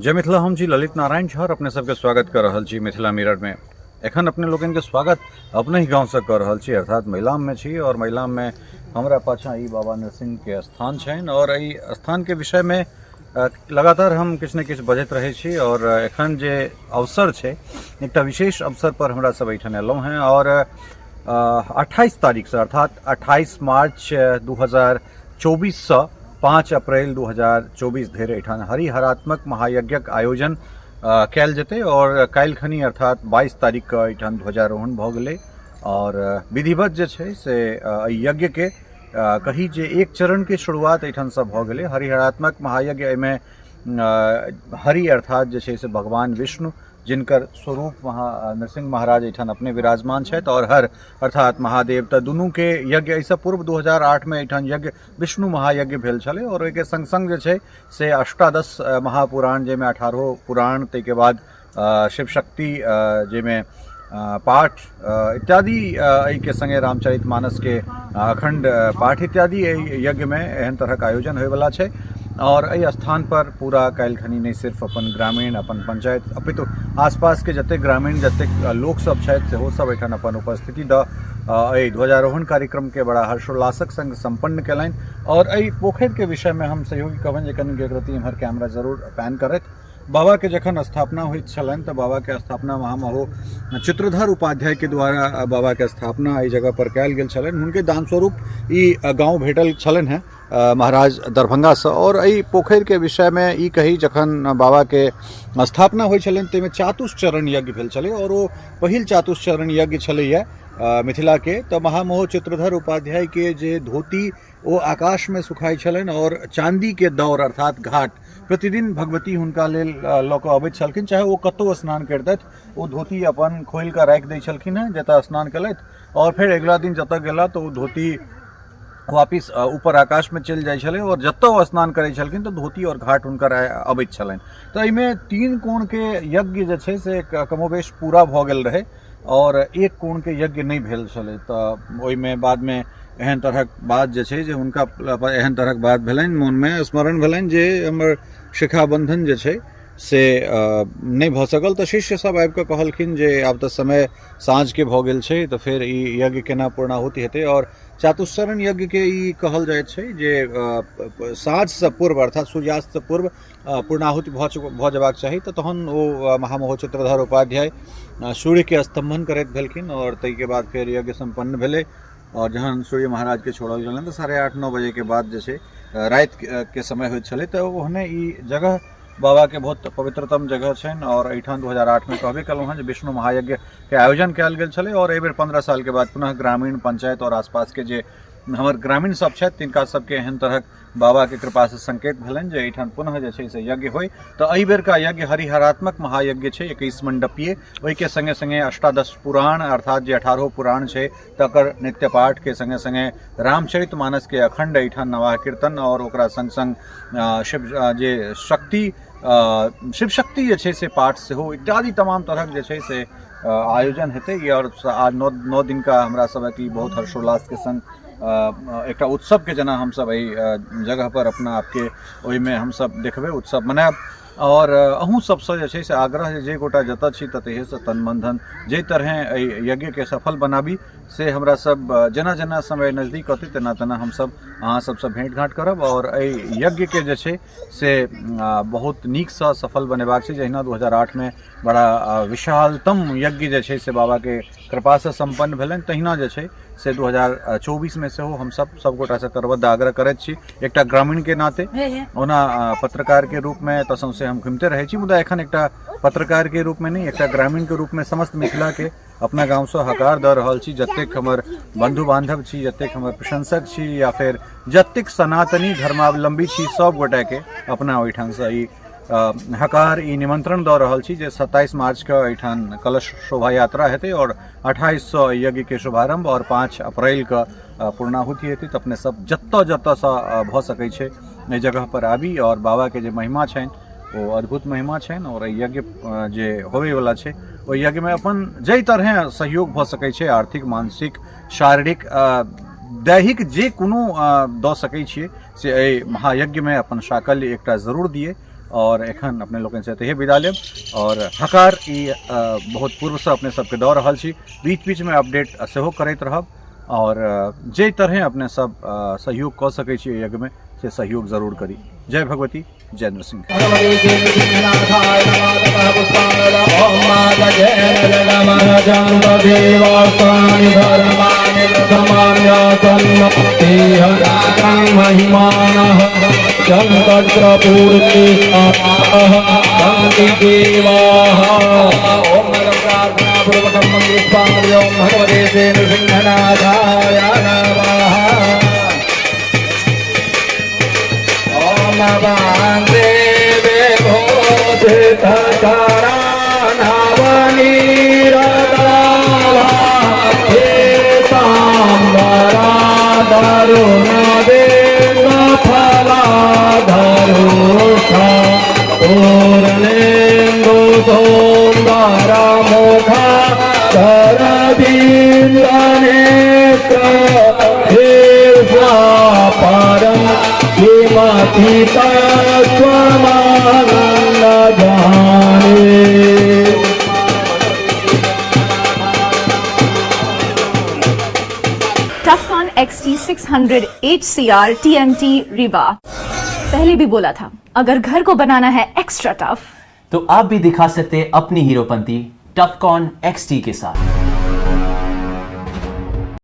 जय मिथिला। हम छी ललित नारायण झा और अपने सबके स्वागत कर रहल छी मिथिला मिरर में। एखन अपने लोकनि के स्वागत अपने ही गांव से कर रहल छी, अर्थात महिलाम में छी। और महिलाम में हमरा पाछा ई बाबा नरसिंह के स्थान छनि और एहि स्थान के विषय में लगातार हम किछु ने किछु बजैत रहै छी। और एखन जे अवसर छै, एकटा विशेष अवसर पर हमरा सब एहिठाम एलहुँ हेँ और 28 तारीख से, अर्थात 28 मार्च 2024 से 5 अप्रैल 2024 धरि एहिठाम हरिहरात्मक महायज्ञक आयोजन कयल जेतै। और काल्हि खनी अर्थात 22 तारीख के एहिठाम ध्वजारोहण भऽ गेलै और विधिवत जे छै से एहि यज्ञके कही जे एक चरणके शुरुआत एहिठामसँ भऽ गेलै। हरिहरात्मक महायज्ञ, एहिमे हरि अर्थात जे छै से भगवान विष्णु, जिनकर स्वरूप महा नरसिंह महाराज एहिठाम अपने विराजमान छथि, और हर अर्थात महादेव, तऽ दुनूके यज्ञ एहिसँ पूर्व 2008 मे एहिठाम यज्ञ विष्णु महायज्ञ भेल छलै। और ओहिके सङ्ग सङ्ग जे छै से अष्टादश महापुराण, जाहिमे 18 पुराण, ताहिके बाद शिव शक्ति जाहिमे पाठ इत्यादि, एहिके सङ्गे रामचरित मानसके अखण्ड पाठ इत्यादि, एहि यज्ञमे एहन तरहक आयोजन होइवला छै। और एहि स्थान पर पूरा काल्हि खनी नहि सिर्फ अपन ग्रामीण, अपन पंचायत, अपितु आसपासके जतेक ग्रामीण, जतेक लोक सब छथि, सेहो सब एहिठाम अपन उपस्थिति दऽ एहि ध्वजारोहण कार्यक्रमके बड़ा हर्षोल्लासक संग सम्पन्न कयलनि। और एहि पोखरिके विषयमे हम सहयोगी कहबनि जे कनि एक रत्ती एम्हर कैमरा जरूर पैन करथि। बाबा के जखन स्थापना होइत छलनि तऽ बाबा के स्थापना महामहो चित्रधर उपाध्याय के द्वारा बाबा के स्थापना एहि जगह पर कयल गेल छलनि। हुनके दान स्वरूप ई गाँव भेटल छलनि हेँ महाराज दरभंगासँ। और एहि पोखरिके विषयमे ई कही, जखन बाबाके स्थापना होइ छलनि ताहिमे चातुश्चरण यज्ञ भेल छलै और ओ पहिल चातुश्चरण यज्ञ छलैए मिथिलाके। तऽ महामहो चित्रधर उपाध्यायके जे धोती ओ आकाशमे सुखाइ छलनि और चाँदीके दौर अर्थात घाट प्रतिदिन भगवती हुनका लेल लऽ कऽ अबैत छलखिन। चाहे ओ कतहु स्नान करितथि, ओ धोती अपन खोलि कऽ राखि दै छलखिन हेँ जतऽ स्नान केलथि, और फेर अगिला दिन जतऽ गेला तऽ ओ धोती वापिस ऊपर आकाशमे चलि जाइ छलै और जतऽ ओ स्नान करै छलखिन तऽ धोती और घाट हुनकर अबैत छलनि। तऽ एहिमे 3 कोणके यज्ञ जे छै से कमोबेश पूरा भऽ गेल रहै और एक कोणके यज्ञ नहि भेल छलै। तऽ ओहिमे बादमे एहन तरहक बात जे छै जे हुनका एहन तरहक बात भेलनि, मोनमे स्मरण भेलनि जे हमर शिखाबन्धन जे छै से नहि भऽ सकल। तऽ शिष्य सब आबि कऽ कहलखिन जे आब तऽ समय साँझके भऽ गेल छै, तऽ फेर ई यज्ञ केना पूर्णाहुति हेतै? और चातुश्चरण यज्ञके ई कहल जाइत छै जे साँझसँ पूर्व अर्थात सूर्यास्तसँ पूर्व पूर्णाहुति भऽ जेबाक चाही। तऽ तहन ओ महामहो चित्रधर उपाध्याय सूर्यके स्तंभन करैत भेलखिन और ताहिके बाद फेर यज्ञ सम्पन्न भेलै। और जहन सूर्य महाराजके छोड़ल गेलनि तऽ 8:30 9 बजेके बाद जे छै रातिके समय होइत छलै। तऽ ओहने ई जगह बाबाके बहुत पवित्रतम जगह छनि और एहिठाम 2008 मे कहबे केलहुँ हँ जे विष्णु महायज्ञके आयोजन कयल गेल छलै। और एहिबेर 15 सालके बाद पुनः ग्रामीण पंचायत और आसपासके जे हमर ग्रामीण सब छथि, तिनका सबके एहन तरहक बाबाके कृपासँ संकेत भेलनि जे एहिठाम पुनः जे छै से यज्ञ होइ। तऽ एहि बेरका यज्ञ हरिहरात्मक महायज्ञ छै, 21 मंडपीय। ओहिके सङ्गे सङ्गे अष्टादश पुराण अर्थात जे 18 पुराण छै तकर नित्य पाठके सङ्गे सङ्गे रामचरित मानसके अखण्ड एहिठाम नवाह कीर्तन और ओकरा सङ्ग सङ्ग शिव जे शक्ति, शिव शक्ति जे छै से पाठ सेहो इत्यादि तमाम तरहक जे छै से आयोजन हेतै। ई और 9 दिनका हमरा सबक ई बहुत हर्षोल्लासके सङ्ग एकटा उत्सवके जेना हमसब एहि जगह पर अपना आपके ओहिमे हमसब देखबै, उत्सव मनायब। और अहूँ सबसँ जे छै से आग्रह जे गोटा जतऽ छी ततहिसँ तन मन धन जाहि तरहेँ एहि यज्ञके सफल बनाबी, से हमरा सब जेना जेना समय नजदीक अतै तेना तेना हमसब अहाँ सबसँ भेँट घाँट करब और एहि यज्ञके जे छै से बहुत नीकसँ सफल बनेबाक छै। जहिना 2008 मे बड़ा विशालतम यज्ञ जे छै से बाबाके कृपासँ सम्पन्न भेलनि, तहिना जे छै से 2024 मे सेहो हमसब सब गोटासँ करबद्ध आग्रह करैत छी एकटा ग्रामीणके नाते। ओना पत्रकारके रूपमे तऽ सौंसे हम घुमिते रहै छी, मुदा एखन एकटा पत्रकारके रूपमे नहि, एकटा ग्रामीणके रूपमे समस्त मिथिलाके अपना गाँवसँ हकार दऽ रहल छी। जतेक हमर बन्धु बान्धव छी, जतेक हमर प्रशंसक छी या फेर जतेक सनातनी धर्मावलम्बी छी, सब गोटाके अपना ओहिठामसँ ई हकार, ई निमंत्रण दऽ रहल छी जे 27 मार्चके एहिठाम कलश शोभा यात्रा हेतै और 28 यज्ञके शुभारंभ और 5 अप्रैलके पूर्णाहुति हेतै। तऽ अपने सब जतऽ जतऽसँ भऽ सकै छै एहि जगह पर आबी और बाबाके जे महिमा छनि ओ अद्भुत महिमा छनि और एहि यज्ञ जे होबैवला छै ओहि यज्ञमे अपन जाहि तरहेँ सहयोग भऽ सकै छै, आर्थिक, मानसिक, शारीरिक, दैहिक, जे कोनो दऽ सकै छियै से एहि महायज्ञमे अपन साकल्य एकटा जरूर दियै। आओर एखन अपने लोकनिसँ एतहिए विदा लेब। आओर हकार ई बहुत पूर्वसँ अपने सबके दऽ रहल छी, बीच बीचमे अपडेट सेहो करैत रहब। आओर जाहि तरहे अपने सब सहयोग कऽ सकै छी एहि यज्ञमे से सहयोग जरूर करी। जय भगवती, जय Narsingh. Tufcon XT600 HCR TMT Rebar। पहले भी बोला था, अगर घर को बनाना है एक्स्ट्रा टफ तो आप भी दिखा सकते हैं अपनी हीरोपंती टफकॉन XT के साथ।